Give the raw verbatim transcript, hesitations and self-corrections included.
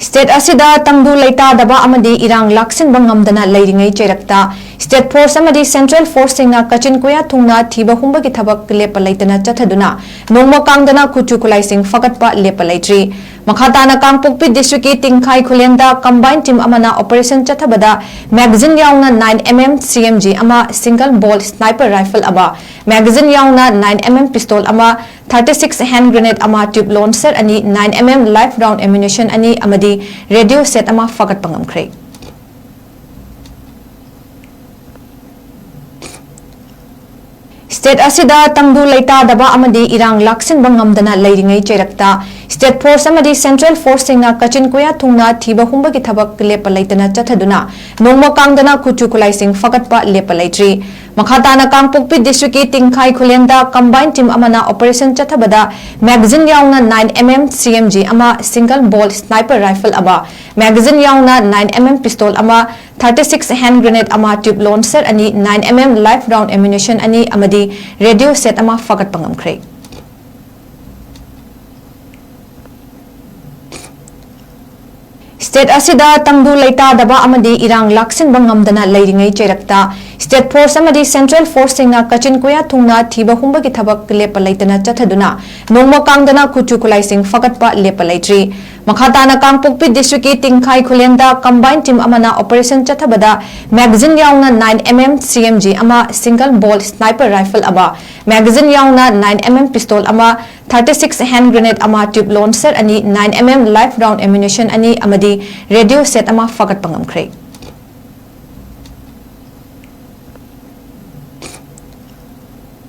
State ꯑꯁꯤꯗ ꯇꯪꯗꯨ ꯂꯩꯇꯥꯗꯕ ꯑꯃꯗꯤ ꯏꯔꯥꯡ ꯂꯥꯛꯁꯤꯟꯕ ꯉꯝꯗꯅ ꯂꯩꯔꯤꯉꯩ ꯆꯩꯔꯛꯇ State Force ꯑꯃꯗꯤ Central Forceꯁꯤꯡꯅ ꯀꯥꯆꯤꯟ ꯀꯣꯌꯥ ꯊꯨꯡꯅ ꯊꯤꯕ ꯍꯨꯝꯕꯒꯤ ꯊꯕꯛ ꯂꯦꯞꯄ ꯂꯩꯇꯅ ꯆꯠꯊꯗꯨꯅ ꯅꯣꯡꯃ ꯀꯥꯡꯗꯅ ꯈꯨꯠꯁꯨ ꯈꯨꯠꯂꯥꯏꯁꯤꯡ ꯐꯒꯠꯄ ꯂꯦꯞꯄ ꯂꯩꯇ꯭ꯔꯤ꯫ ꯃꯈꯥ ꯇꯥꯅ ꯀꯥꯡꯄꯣꯛꯄꯤ districtꯀꯤ ꯇꯤꯡꯈꯥꯏ ꯈꯨꯂꯦꯟꯗ combined team ꯑꯃꯅ operation ꯆꯠꯊꯕꯗ magazine ꯌꯥꯎꯅ nine MM CMG ꯑꯃ, single bolt sniper rifle ꯑꯃ, magazine ꯌꯥꯎꯅ nine MM pistol ꯑꯃ, thirty six hand grenade ꯑꯃ, tube launcher ꯑꯅꯤ, nine MM live round ammunition ꯑꯅꯤ ꯑꯃꯗꯤ radio set ꯑꯃ ꯐꯒꯠꯄ ꯉꯝꯈ꯭ꯔꯦ꯫ State ꯑꯁꯤꯗ ꯇꯪꯗꯨ ꯂꯩꯇꯥꯗꯕ ꯑꯃꯗꯤ ꯏꯔꯥꯡ ꯂꯥꯛꯁꯤꯟꯕ ꯉꯝꯗꯅ ꯂꯩꯔꯤꯉꯩ ꯆꯩꯔꯛꯇ State Force ꯑꯃꯗꯤ Central Forceꯁꯤꯡꯅ ꯀꯥꯆꯤꯟ ꯀꯣꯌꯥ ꯊꯨꯡꯅ ꯊꯤꯕ ꯍꯨꯝꯕꯒꯤ ꯊꯕꯛ ꯂꯦꯞꯄ ꯂꯩꯇꯅ ꯆꯠꯊꯗꯨꯅ ꯅꯣꯡꯃ ꯀꯥꯡꯗꯅ ꯈꯨꯠꯁꯨ ꯈꯨꯠꯂꯥꯏꯁꯤꯡ ꯐꯒꯠꯄ ꯂꯦꯞꯄ ꯂꯩꯇ꯭ꯔꯤ꯫ ꯃꯈꯥ ꯇꯥꯅ ꯀꯥꯡꯄꯣꯛꯄꯤ districtꯀꯤ ꯇꯤꯡꯈꯥꯏ ꯈꯨꯂꯦꯟꯗ combined team ꯑꯃꯅ operation ꯆꯠꯊꯕꯗ magazine ꯌꯥꯎꯅ nine MM CMG ꯑꯃ, single bolt sniper rifle ꯑꯃ, magazine ꯌꯥꯎꯅ nine MM pistol ꯑꯃ, thirty six hand grenade ꯑꯃ, tube launcher ꯑꯅꯤ, nine MM live round ammunition ꯑꯅꯤ ꯑꯃꯗꯤ radio set ꯑꯃ ꯐꯒꯠꯄ ꯉꯝꯈ꯭ꯔꯦ꯫ State ꯑꯁꯤꯗ ꯇꯪꯗꯨ ꯂꯩꯇꯥꯗꯕ ꯑꯃꯗꯤ ꯏꯔꯥꯡ ꯂꯥꯛꯁꯤꯟꯕ ꯉꯝꯗꯅ ꯂꯩꯔꯤꯉꯩ ꯆꯩꯔꯛꯇ State Force ꯑꯃꯗꯤ Central Forceꯁꯤꯡꯅ ꯀꯥꯆꯤꯟ ꯀꯣꯌꯥ ꯊꯨꯡꯅ ꯊꯤꯕ ꯍꯨꯝꯕꯒꯤ ꯊꯕꯛ ꯂꯦꯞꯄ ꯂꯩꯇꯅ ꯆꯠꯊꯗꯨꯅ ꯅꯣꯡꯃ ꯀꯥꯡꯗꯅ ꯈꯨꯠꯁꯨ ꯈꯨꯠꯂꯥꯏꯁꯤꯡ ꯐꯒꯠꯄ ꯂꯦꯞꯄ ꯂꯩꯇ꯭ꯔꯤ꯫ ꯃꯈꯥ ꯇꯥꯅ ꯀꯥꯡꯄꯣꯛꯄꯤ districtꯀꯤ ꯇꯤꯡꯈꯥꯏ ꯈꯨꯂꯦꯟꯗ combined team ꯑꯃꯅ operation ꯆꯠꯊꯕꯗ magazine ꯌꯥꯎꯅ nine MM CMG ꯑꯃ, single bolt sniper rifle ꯑꯃ, magazine ꯌꯥꯎꯅ nine MM pistol ꯑꯃ, thirty six hand grenade ꯑꯃ, tube launcher ꯑꯅꯤ, nine MM live round ammunition ꯑꯅꯤ ꯑꯃꯗꯤ radio set ꯑꯃ ꯐꯒꯠꯄ ꯉꯝꯈ꯭ꯔꯦ꯫